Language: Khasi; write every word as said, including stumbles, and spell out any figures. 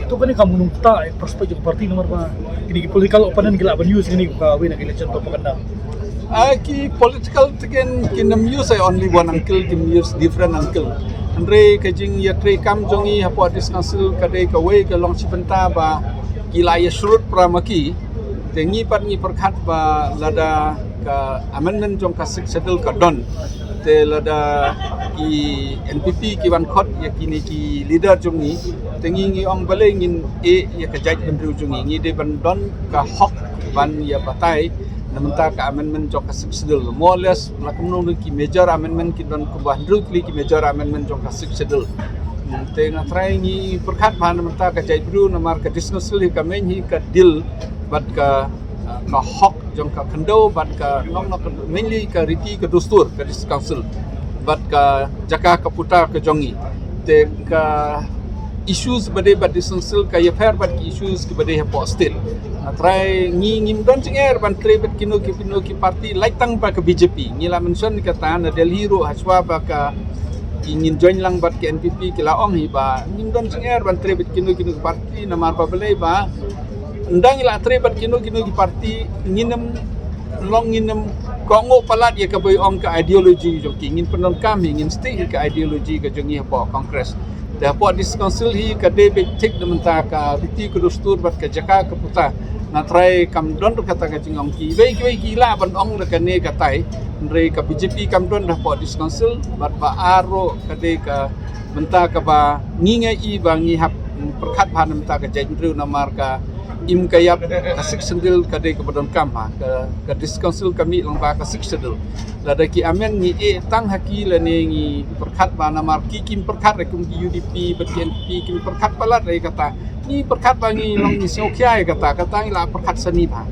To kane kam nongta prospect jong ka party namar ba kine ki political opponent ki lah ban use kine ka win election propaganda. Ah, ki political tiken kin ym use ai only one uncle, kin use different uncle. Hynrei ka jingïatreikam jong ngi hapoh District Council ka dei kawei ka long shi bynta ba ki la ïa shrut para ma ki. Te ngi pat ngi pyrkhat ba lada ka amendment jong ka Sixth Schedule ka don, te lada ki N P P ki wan khot ïa kine ki leader jong ngi, te ngi ngi ong balei ngin ïeh ïa ka jaitbynriew jong ngi. Ngi dei ban don ka hok ban ïa batai na mynta ka amendment jong ka Sixth Schedule. More or less la kumno ki major amendment ki don kumba hynriew tylli ki major amendment jong ka Sixth Schedule. Hmm, te nga trai ngi pyrkhat ba na mynta ka jaitbynriew namar ka District Council hi ka main hi ka deal bad ka, ah, ka hok jong ka khyndew bad ka nong nong ka, mainly ka riti ka dustur ka District Council bad ka jaka ka puta ka jong ngi. Te ka issues ba dei bad District Council ka ïapher bad ki issues ki ba dei hapoh state. Nga trai ngi ngim don jingeh ban trei bad kino ki kino ki party, lait tang ba ka B J P. Ngi la mention kata na Delhi ruh hashwa ba ka ki ngin join lang bad ka N P P ki la ong hi ba ngim don jingeh ban trei bad kino kino ki party namar ba balei ba ynda ngi la trei bad kino kino ki party ngin ym long ngin ym kohnguh palat ïa kaba ong ka ideology jong ki. Ngin pyndonkam hi, ngin stick hi ka ideology ka jong ngi hapoh Congress. Te hapoh District Council hi ka dei beit thik na mynta ka riti ka dustur bad ka jaka ka puta. Nga trai kam don ruh kata ka jingong, kiwei kiwei ki lah ban ong da kane katai. Hynrei ka B J P kam don da hapoh District Council bad ba ar ruh ka dei ka mynta kaba ngi ngi i ba ngi hap pyrkhat bha na mynta ka jaitbynriew namar ka im ka ïap ka Sixth Schedule ka dei kaba donkam ha ka, ka District Council ka mih lang ba ka Sixth Schedule. Lada ki amend ngi ïeh tang ha ki lane ngi pyrkhat ba namar ki kim pyrkhat re kum ki U D P bad ki N P P kim pyrkhat palat re kata. Ngi pyrkhat ba ngi long ngi sngewkhia ïa kata, kata ngi la pyrkhat sani bha.